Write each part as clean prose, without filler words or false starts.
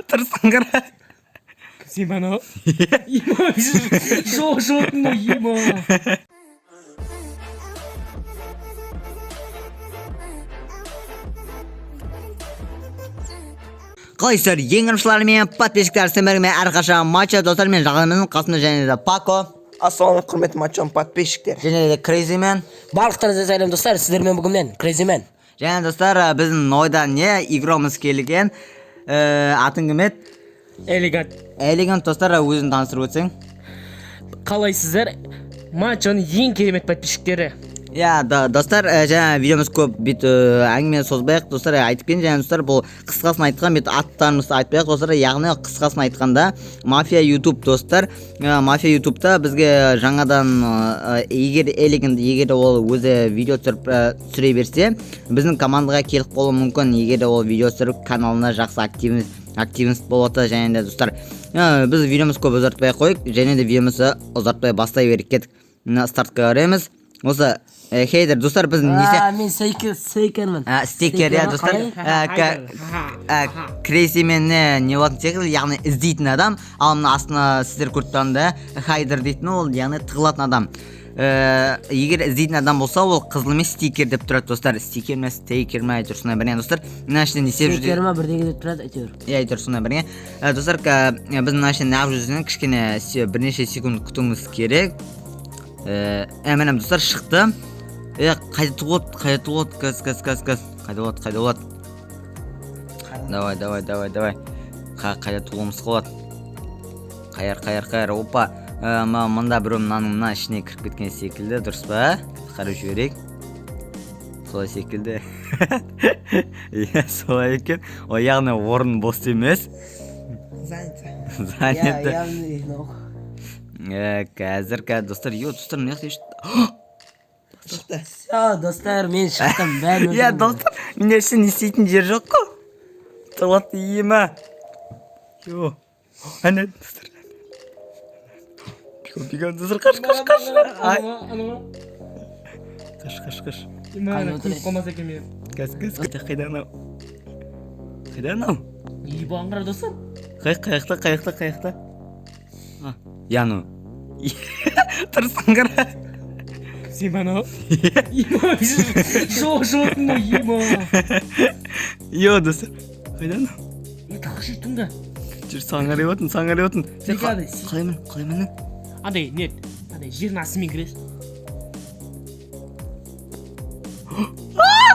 Тұрсын, қара. Сен анау. Ема, жоқ, жоқ, ема. Қалайсыздар, ең ырымшылар мен подписчиктер? Сіздермен әрқашан Матча, достар. Мен жағдайымыздың қасында және де Пако. Ассалаумағалейкум, құрметті мачон подписчиктер. Және де Крейзимен. Барлықтарыңызға сәлем, достар! Сіздермен бүгін мен, Крейзимен. Және, достар, біздің Нойда не игромыз келген. Атың кім еді? Элегант. Элегант. Достар, өзін таныстырып өтсең. Қалайсыздар, Мачоның ең керемет подписчиктері? Иә, да, достар, жаңа видеомыз көп бүйтіп әңгіме созбайық, достар, айтып кетейін. Және, достар, бұл қысқасын айтқан, бүйтіп аттарымызды айтпайық, достар, яғни қысқасын айтқанда, Мафия Ютуб, достар. Мафия Ютубта бізге жаңадан егер Элегент, егер ол өзі видео түсіріп, түсіре берсе, біздің командаға келіп қалуы мүмкін, егер де ол видео түсіріп, каналына жақсы активность болады. Және де, достар, біз видеомыз көп ұзартпай ақ қояйық және де видеомызды ұзартпай бастай берейік. Кеттік, мына стартқа кіреміз. Осы хейдер, достар, біз несе А, мен сейкермін. Стикер, иә, достар. Крейзимен не болатын секілді, яғни іздейтін адам, ал мына астына сіздер көріп тұрғанда хайдер дейтін, ол яғни тығылатын адам. Егер іздейтін адам болса, ол қызыл емес, стикер деп тұрады, достар. Стикер ме, стейкер ме, әйтеуір сондай бірдеңе. Достар, мына ішінде не істеп жүр? Сейкер ма, бірдеңе деп тұрады әйтеуір. Иә, әйтеуір сондай бірдеңе. Достар, біз мына ішінде неғып жүрсін, кішкене бірнеше секунд күтуіміз керек. Міне, достар, шықты. Қайда туады, қайда туады? Газ, газ, газ, газ, қайда болады, қайда болады? Давай, давай, давай, давай. Қайда туғымыз болады? Қайыр, қайыр, қайыр? Опа. Мында біреу мынаның мына ішіне кіріп кеткен секілді, дұрыс па? Қарап жіберейік. Солай секілді, иә, солай екен. Ол яғни орын бос емес. Занято. Занято. Явный мынау. Қазір, достар, е, достар, мына жақта Шықты. Все, достар, мен шықтым, бәрін Иә, өздерің. достар, менде ішінде не істейтін жер жоқ қой. Тығылады ема. Йо, әне, достар, бегом, бегом, достар, қаш, қаш, қаш! Ай, қаш, қаш, қаш! Ема, Қайда көріп қалмаса екен мені. Қазір, қазір. Қайда анау, қайда анау? Ебан, қара, достар. Қай жақта, қай жақта, қай жақта? А, яну, тұрсын, қара. Сен анау. Ема, жоқ, жоқ, ема. Йо, достар, қайда анау? Е, тағы жеттің. Жүр, саған қарап отырмын, саған қарап отырмын. Сен Бригада, қалай мін, қалай міндің? Андай не, андай жердің астымен кіресің.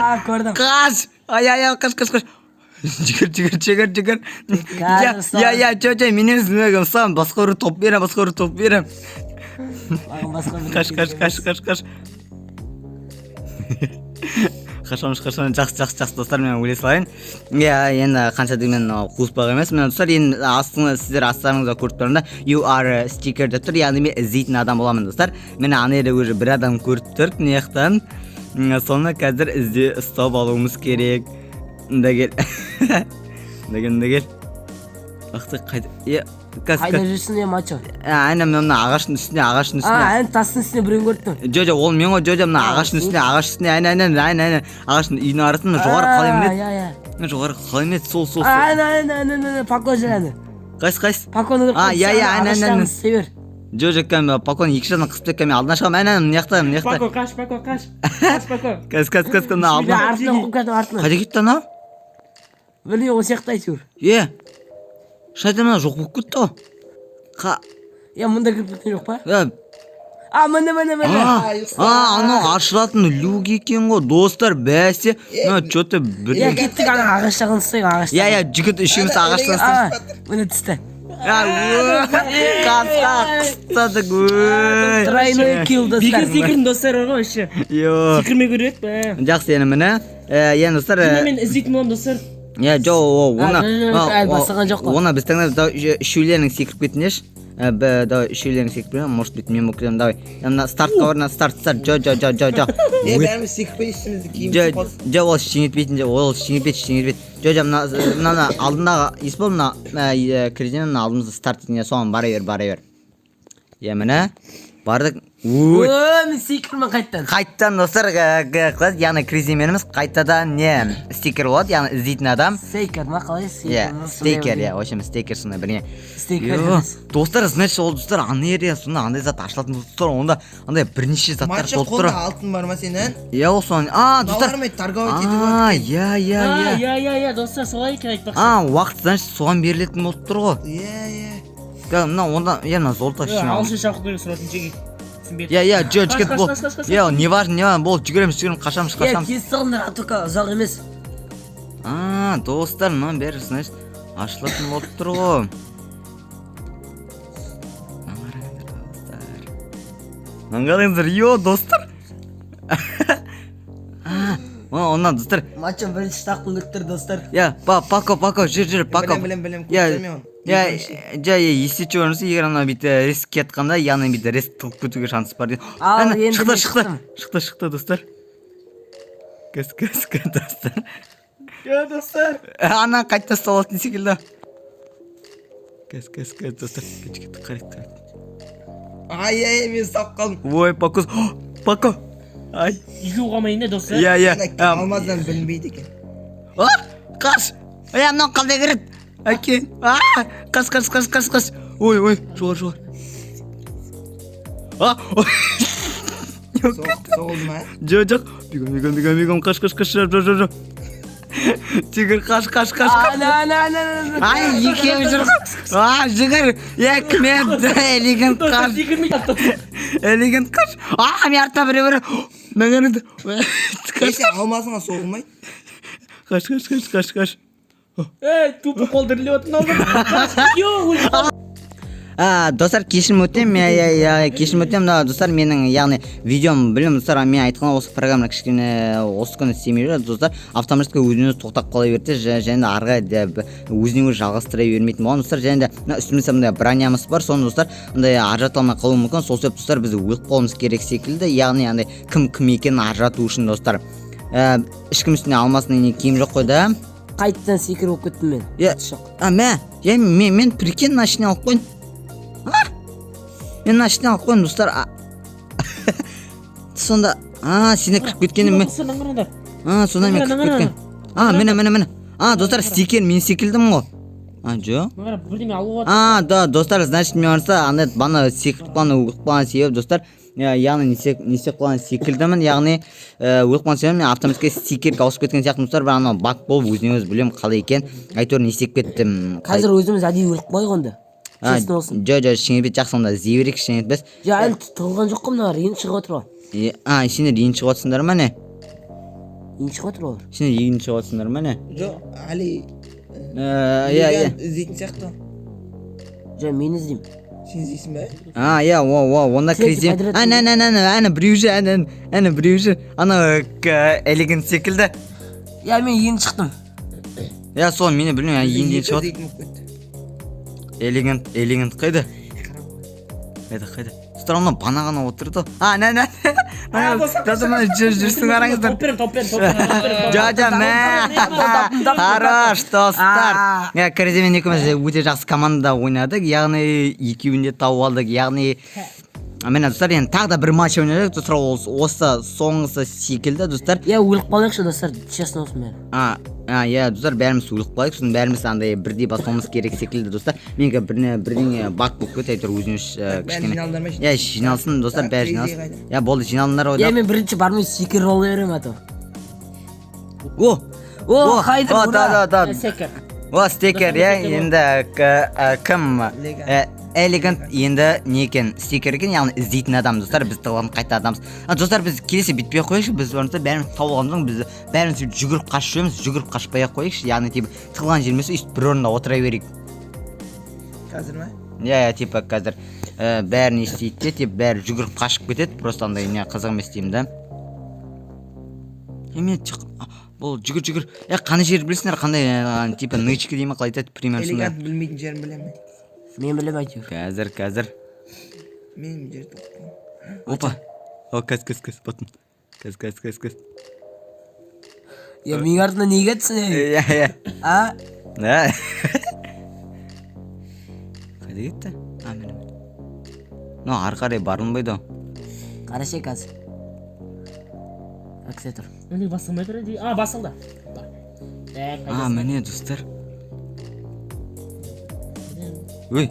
А, көрдім. Қаш! Ай, ай, ай, қаш, қаш, қаш! Жүгір, жүгір, жүгір, жүгір! Қазір. Иә, иә, иә, жо, мен емес, мен саған басқа біреу топ беремін, басқа біреу топ беремін. Маған басқа бір Қаш, қаш, қаш, қаш, қаш! Қашамыз, қашамыз! Жақсы, жақсы, жақсы, достар, мен өле салайын. Иә, енді қанша дегенмен қуыспақ емес. Міне, достар, енді астыңы сіздер астарыңызда көріп тұрғанда «You are sticker» деп тұр, яғни мен іздейтін адам боламын, достар. Міне, ана жерде уже бір адам көріп тұр мына жақтан. Соны қазір ізде ұстап алуымыз керек. Мында кел, мында кел, мында кел! Ах ты, қайда? Е, қазір. Қайда жүрсің, е, мачо? Әне, мына ағаштың үстіне, ағаштың А, үстіне. әне, тастың үстіне біреуін көріп тұрмын. Жо, жо, ол мен ғой. Жо, жо, мына ағаштың үстіне, ағаш үстіне, әне, әне, әне, әне, ағаштың, үйдің арасында. Жоғары қалай мінеді? Иә. Мына жоғары қалай мінеді? Сол, сол, сол. Әне, әне, әне, әне, Пако жүр, әне. Қайсы, қайсы? Паконы көріп А, қалдым. иә, иә, әне, әне, әне. Істей бер. Жо, жо, кәдімгі Паконы екі жағынан қысып кеткен, мен алдына шығамын. Әне, әне, мына жақта, мына жақта. Пако, қаш, Пако, қаш, қаш, Пако! Қазір, қазір, қазір, мына Мен алдына. артынан қуып кеттім, артынан. Қайда кетті анау? Білмеймін, осы жақта әйтеуір. Е, шын айтамын, мына жоқ болып кетті ғой. Қа? Е, мында кіріп кеткен жоқ па? Е. А, міне, міне, міне. А, анау ашылатын люк екен ғой, достар, бәсе. Мына че то бір Е, кеттік, ана ағаш жағын ұстайық, ағаш. Иә, иә, жігіт, үшеуміз ағаштан. А, міне, түсті. Қасқа қыстадық, ой. Тройной килл, Бекер достар. секірдім, достар, ғой вообще. Йо. Секірмей көреді ба? Жақсы, енді міне. Енді, достар, Мен іздейтін боламын, достар. Иә, жо, оны А, жо, жо, әлі бастаған жоқ қой. Оны біз таңдап, давай, үшеулерің секіріп кетіңдерші. Давай, үшеулерің секіріп кетіңдер, может быть, мен болып кетемін. Давай. Мына стартқа бар, мына старт, старт, жо, жо, жо, жо, жо. Е, бәріміз секіріп үстімізді киіміз Жо, қалсын. жо, ол ештеңе етпейтін, жо, ол ештеңе етпейді, ештеңе етпейді. Жо, жо, мына алдындағы Есбол, мына кірден, мына алдымызда старт дейтін, соған бара бер, бара бер. Иә, міне. Бардық. Ой. Ө, мен стикермін қайттан. Қайттан, достар, қылады, яғни кризименіміз қайтадан не стикер болады, яғни іздейтін адам. Стейкер ма, қалай? Иә, стейкер, иә, в общем, стейкер, сондай бірдеңе. Стейкер Йо, емес. Достар, значит, ол, достар, ана жерде сонда андай зат ашылатын болса, достар, онда андай бірнеше заттар Матча толып тұр. Қолда алтын бар ма сенің? Иә, ол соны, а, достар. Мыналармен торговать етуге А, болады екен. иә, иә, А, иә. иә, иә, иә, достар, солай екен айтпақшы. А, уақыт, значит, соған берілетін болып тұр ғой. Иә. Иә, мына онда, иә, мына золото Е, ішіне. Ағылшынша оқу керек сұратын жеке. Түсінбедім. Иә, жоқ, Қаш, жігіт, қаш, бол. қаш, қаш, қаш. Иә, не важно, не важно, болды, жүгіреміз, жүгіреміз, қашамыз, Е, қашамыз. Тез салыңдар, а только ұзақ емес. А, достар, мынаның бәрі, значит, ашылатын болып тұр ғой. Мына қараңдар, достар. Мына қараңыздар, йо, достар. А, онан, достар, Матча бірінші таққым келіп тұр, достар. иә, Пако, Пако, жүр, жүр, Пако. Білем, білем, білем. Иә, Көтерме оны. иә, жа, иә, есте көрінсе, егер ана бүйтіп риск кетқанда, яғни бүйтіп риск тығып кетуге шанс бар дейді. Ал, Әне, енді шықты, мен шықты, шықтым. шықты, шықты, достар. Кәс, кәс, кәс, достар. Иә, достар. Ана қайта ұсталатын секілді. Кәс, кәс, кәс, достар. Кет, кет, қарайық, қарайық. Ай, ай, мен ұстап қалдым. Ой, Пако, Пако. Ай. Екеуі қалмайын да, достар. Иә. Мына алмаздан білінбейді екен. А, қаш. Е, мынау қалай кіреді? Әке. А, қаш, қаш, қаш, қаш, қаш. Ой, ой, жоғары, жоғары. А, ой. Соғылды ма? Жоқ, жоқ. Бегом, бегом, бегом, бегом, қаш, қаш, қаш, жоқ, жоқ, жоқ. Тигр, қаш, қаш, қаш, қаш. Ана, ана, ана, ана. Ай, екеуі жүр. А, жүгір. Екі мен, элегент, Достар, қаш. секірмейді. Элегент, қаш. А, мен артта біреу бар. Мына қараңдар. Қаш, Сен алмазыңа соғылмайды. қаш, қаш, қаш, қаш, қаш. Ей, тупо қол дірілдеп отыр мынау. Йо, өліп. А, достар, кешірім өтінемін, иә, иә, кешірім өтінемін. Мына, достар, менің, яғни, видеом, білемін, достар, мен айтқан осы программа кішкене осы күні істемей жүр, достар, автоматически өзінен өзі тоқтап қала берді және де ары қарай да өзінен өзі жалғастыра бермейтін болған, достар. Және де мына үстімізде мындай бронямыз бар, соны, достар, мындай ажырата алмай қалуы мүмкін. Сол себепті, достар, біз өліп қалуымыз керек секілді, яғни андай кім кім екенін ажырату үшін, достар. Ешкім үстіне алмасын, не киім жоқ қой да. Қайттан секіріп болып кеттім мен. Иә. Жоқ. А, мә, иә, мен, прикинь, мына ішіне алып қойдым. А? Мен мына ішіне алып қойдым, достар. А. Сонда, а, сендер кіріп кеткенін мен, Достар, мына қараңдар. а, сонда мен кіріп Мына, кеткен. А, міне, міне, міне. А, достар, стикер мен секілдімін ғой. А, жоқ. Мына қара, бірдеме алуға. А, да, достар, значит, мен барса, андай бана секіріп қалған, өліп қалған себеп, достар, яғни не істеп қалған секілдімін, яғни өліп қалған себебім мен автоматически стикерге ауысып кеткен сияқтымын, достар, бірақ анау баг болып өзінен өзі білемін қалай екен, әйтеуір не істеп кеттім. Қазір өзіміз әдейі өліп қояйық онда. А, Честно болсын. Жо, жо, ештеңе етпейді, жақсы, онда іздей берейік, ештеңе етпес. Жа, әлі тығылған жоқ қой мыналар, енді шығып отыр ғой. Е, а, сендер енді шығып жатсыңдар ма, не? Енді шығып отыр олар. Сендер енді шығып жатсыңдар ма, не? Жоқ, әлі. Иә, иә. Іздейтін сияқты. Жа, мен іздеймін. Сен іздейсің бе? А, иә, о, онда Сен кризи. подряд. Әне, әне, әне, әне, біреу жүр, әне, әне, біреу жүр. Ана элегент секілді. Иә, мен енді шықтым. Иә, сол, мені білмеймін, енді енді шығып. Іздейтін болып кетті. Элегент, элегент қайда? Қайда, қайда? Достар, ана бана ғана отырды. А, нә, нә. Достар, мына жүр, жүрсін, қараңыздар. Тауып беремін, тауып беремін, тауып беремін, тауып беремін. Жа, жа, мә. Хорош, достар. Иә, Кризимен екеуміз өте жақсы командада ойнадық, яғни екеуін де тауып алдық, яғни міне, достар, енді тағы да бір матч ойнадық, достар, осы соңғысы секілді, достар. Иә, өліп қалайықшы, достар, честно болсын бәрі. А, иә, достар, бәріміз өліп қалайық, сосын бәріміз андай бірдей басуымыз керек секілді, достар. Менікі бірдеңе баг болып кетті, әйтеуір өзінен Бәрі кішкене. Жиналдыңдар ма? Иә, жиналсын, достар, Так, бәрі Кризи жиналсын. қайда? Иә, болды, жиналдыңдар ғой Иә, да. мен бірінші бармай секіріп ала беремін, а то. О, О, хайдер, о, да, ура! да, да. Стикер. О, стикер, иә, енді кім? Леганд. Элегant енді не екен? Стикер екен, яғни іздейтін адам, достар, біз тығылған қайта адамбыз. А, достар, біз келесі бүйтпей ақ қояйықшы, біз барымызда бәріміз тауып алған соң, біз бәріміз сөйтіп жүгіріп қашып жүреміз, жүгіріп қашпай ақ қояйықшы, яғни типа тығылған жеріміз өйстіп бір орында отыра берейік. Қазір ма? Иә, иә, типа қазір бәрін не істейді де, типа бәрі жүгіріп қашып кетеді, просто андай не қызық емес деймін да. Еме, бұл жүгір, жүгір. Е, қандай жер білесіңдер, қандай типа нычка дей ма, қалай айтады, примерно сондай. Элегант білмейтін жерін білемін мен. Мен білемін әйтеуір. Қазір, қазір. Мен жерді ұмыттым. Опа. О, қазір, қазір, қазір, баттым. Қазір, қазір, қазір, қазір. Иә, менің артымнан неге кетсің, ей? Иә, иә. А? Да. Қайда кетті? А, міне, міне. Мынау ары қарай барылмайды ау. Қарашы, қазір. Күте тұр. Міне, басылмай тұр енді. А, басылды. Так. А, міне, достар. Ой.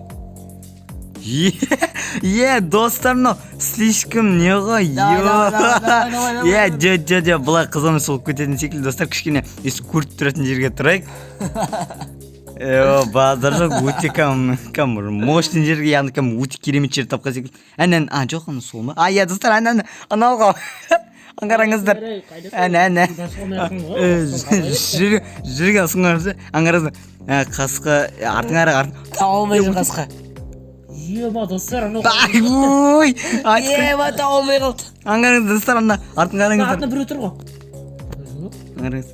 Е, достар, мынау слишком не ғой. Давай, давай, давай, давай, давай, давай. Е, жо, жо, жо, былай қызығымыз болып кететін секілді, достар, кішкене өйстіп көріп тұратын жерге тұрайық. Е, базар жоқ, өте кәм мощный жерге, яғни кәм өте керемет жер тапқан секілді. Әне, а, жоқ, ана сол ма? А, иә, достар, әне, әне, анау ғой. Аңғараңыздар. Әне, әне. Жүрген ұсынған, аңғараңыздар. Қасқа, артыңа қара, артың. Таба алмай жүр қасқа. Ема, достар, анау. Ой, айтқан. Ема, таба алмай қалды. Аңғарыңыз, достар, ана артын қараңыздар. Артында біреу тұр ғой. Аңғарыңыз.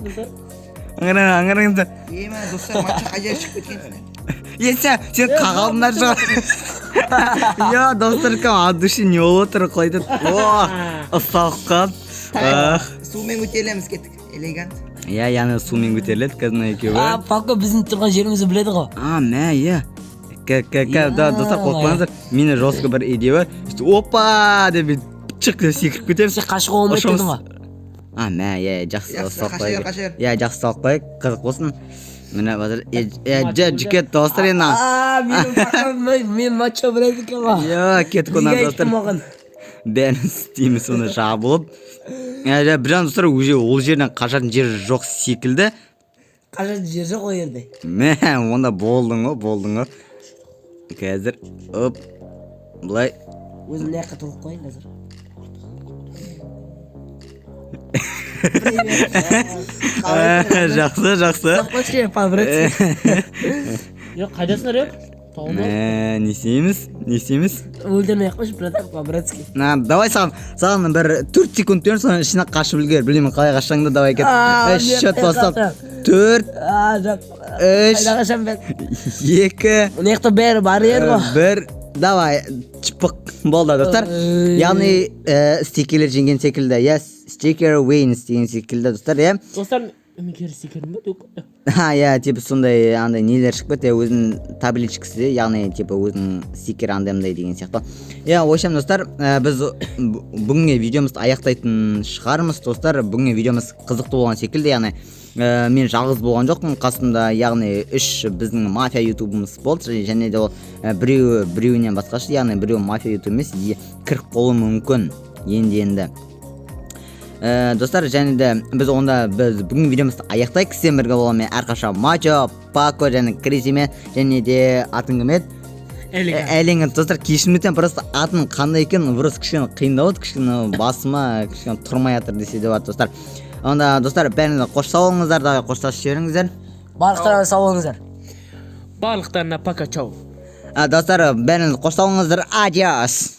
Біреу. Аңғарыңыз, аңғарыңыздар. Ема, достар, матча қай жерге шығып кеткенсіңдер? Е, сен қағалдыңдар жоқ. Я, достар, кәм от души не болып отыр, қалай айтады? О, салқын. Ах. Сумен көтерілеміз, кеттік. Элегант. Иә, яғни сумен көтеріледі қазір мына екеуі. А, Пако біздің тұрған жерімізді біледі ғой. А, мә, иә. К, к, к, да, достар, қорықпаңыздар. Менде жестко бір идея бар. Сөйтіп, опа деп бүйтіп чық деп секіріп кетеміз. Сен қашуға болмайды Ұшамыз. дедің ғой. А, мә, иә, жақсы Жақсы, салып қаша қояйық. бер, қаша бер. Иә, жақсы салып қояйық, қызық болсын. Міне, қазір, е, жігіт, достар, енді. А, менің Пако, мен матча біледі екен ғой. Иә, кеттік онан, Неге достар. айттың маған? Бәрін істейміз соны жабылып. Иә, бір жағынан, достар, уже ол жерден қашатын жер жоқ секілді. Қашатын жер жоқ ол жерде. Мә, онда болдың ғой, болдың ғой. Қазір, оп, былай. Өзім мына жаққа тұрып қояйын қазір. Жақсы, жақсы. Қойшы, по-братски. Е, қайдасыңдар, е? Таба. Мә, не істейміз, не істейміз? Өлтірмей ақ қойшы, братан, по-братски. На, давай саған бір 4 секунд беремін, соның ішіне қашып үлгер. Білмеймін, қалай қашсаң да, давай, кет. А, Үш, мен счет бастап. қашамын. Төрт, А, жоқ. үш, Қайда қашамын мен? екі, Мына жақта бәрі барьер ғой. бір, давай, чпық, болды, достар. Ой. Яғни, стикерлер жеңген секілді, иә, стикер wins деген секілді, достар, иә. Достар, мен кері секірдім ба? Жоқ. Ха, иә, типа сондай андай нелер шығып кетті, өзінің табличкасы, яғни типа өзінің стикер андай мындай деген сияқты. Иә, в общем, достар, біз бүгінгі видеомызды аяқтайтын шығармыз, достар. Бүгінгі видеомыз қызықты болған секілді, яғни мен жалғыз болған жоқпын, қасымда, яғни үш біздің мафия ютубымыз болды және де ол біреуі біреуінен басқаша, яғни біреуі мафия ютуб емес, кіріп қалуы мүмкін енді. Достар, және де біз онда біз бүгінгі видеомызды аяқтайық. Сіздермен бірге болған мен әрқашан Мачо, Пако және Кризимен, және де атың кім еді? Элегант. Элегант. Достар, кешірім өтінемін, просто атын қандай екенін просто кішкене қиындау болды, кішкене басыма кішкене тұрмай жатыр десе де болады, достар. Онда, достар, бәріңіз қош сау болыңыздар, давай, қоштасып жіберіңіздер. Барлықтарыңыз сау болыңыздар. Барлықтарына пока, чау. А, достар, бәріңіз қош сау болыңыздар, адиос.